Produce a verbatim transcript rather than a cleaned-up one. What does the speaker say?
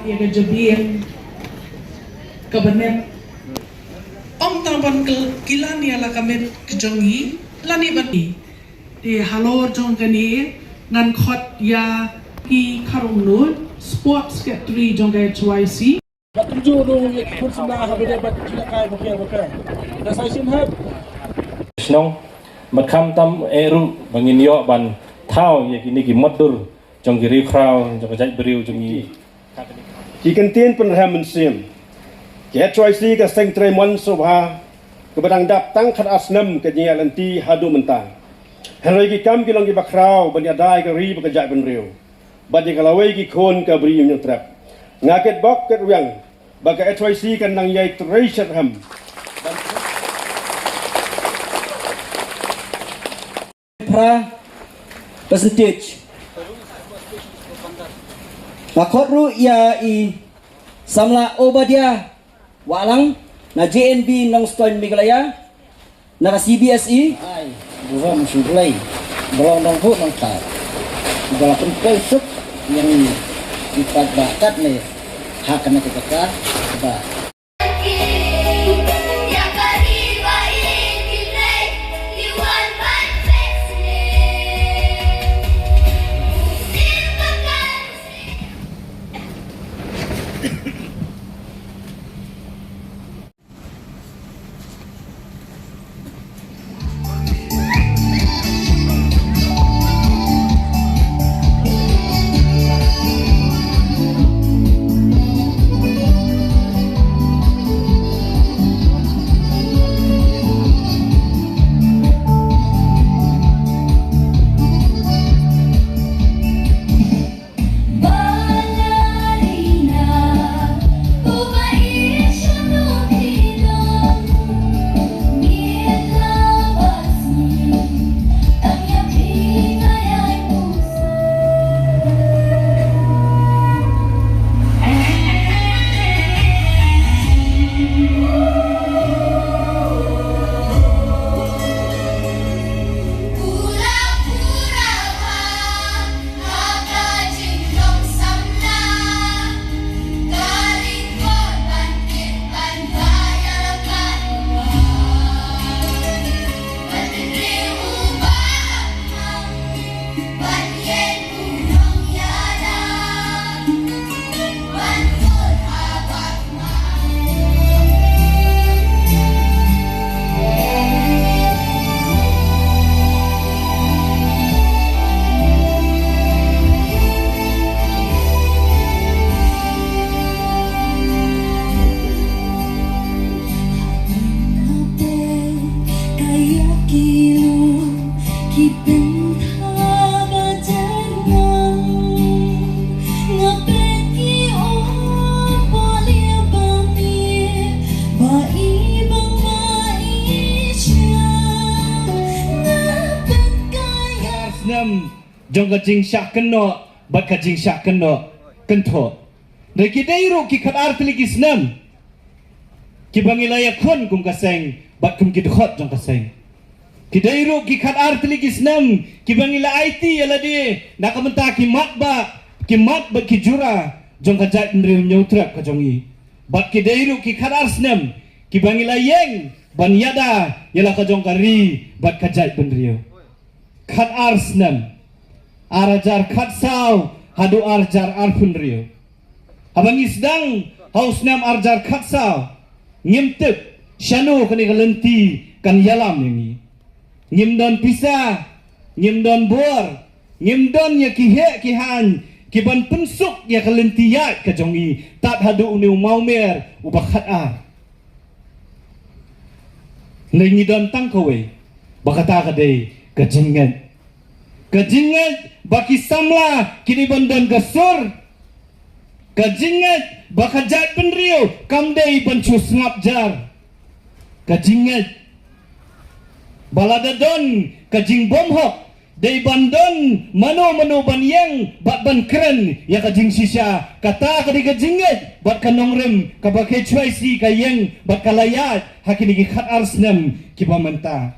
Ïa ka jabieng ka bynta ym tang ban kyl-, kylan ïa la ka met ka jong ngi lane ban i. Te halor jong kane ngan khot ïa i Kharumnud, Sports Secretary jong ka H Y C. Ba kumjuh ruh ïa ki khun samla ha ba dei bad ki lehkai ba kiar ba kiar. Te sa shisien hep. Shnong, bad khamtam eh ruh ba ngin ïoh ban thaw ïa kine ki mutdur jong ki riewkhraw jong ka jaitbynriew jong ngi. Ki kyntien pynrhem mynsiem. Ki H Y C ka seng trei mon sngewbha kaba dang dap tang khatar snem ka jingïaid lynti haduh mynta. Hynrei ki kam ki long kiba khraw ban ïada ïa ka ri bad ka jaitbynriew. Bad ïa ka lawei ki khun ka Bri U Hynñiewtrep. Nga Kitbok Kitweng ba ka H Y C kan nang ïai trei shitrhem. Phra percentage. Nga khot ruh ïa i samla Obadia Wahlang na J N B Nongstoiñ Meghalaya. Na ka C B S E. Ai, burom sha U Blei ba long nongbuh nongthaw, ba la pynpoi suk ïa ngi ki paidbah katne ha kane ka jaka ba Snem jong ka jingshah kynnoh bad ka jingshah kynnoh kynthoh. Hynrei ki dei ruh ki khatar tylli ki snem kiba ngi la ïakhun kum ka seng bad kum ki dkhot jong ka seng. Ki dei ruh ki khatar tylli ki snem kiba ngi la aiti ïa lade na ka bynta ki mat ba, ki mat bad ki jura jong ka jaitbynriew Hynñiewtrep ka jong ngi. Bad ki dei ruh ki khatar snem kiba ngi la ïeng ban ïada ïa la ka jong ka ri bad ka jaitbynriew. Khatar snem, ar hajar khatsaw haduh ar hajar arphew hynriew. Haba ngi sdang ha u snem ar hajar khatsaw, ngim tip shano kane ka lynti kan ïalam ïa ngi. Ngim don pisa, ngim don bor, ngim don ïa ki heh ki haiñ ki ban pynsuk ïa ka lynti ïaid ka jong ngi tad haduh une u mawmer uba khatar. Hynrei ngi don tang kawei, ba kata ka dei ka jingngeit. Ka jingngeit ba ki samla ki dei ban don ka sur. Ka jingngeit ba ka jaitbynriew kam dei ban shu sngap jar. Ka jingngeit ba lada don ka jingbymhok, Dei ban don mano mano ban ïeng bad ban kren ïa ka jingshisha. Kata ka dei ka jingngeit bad ka nongrim kaba K H Y C ka ïeng bad ka la ïaid ha kine ki khatar snem kiba mynta.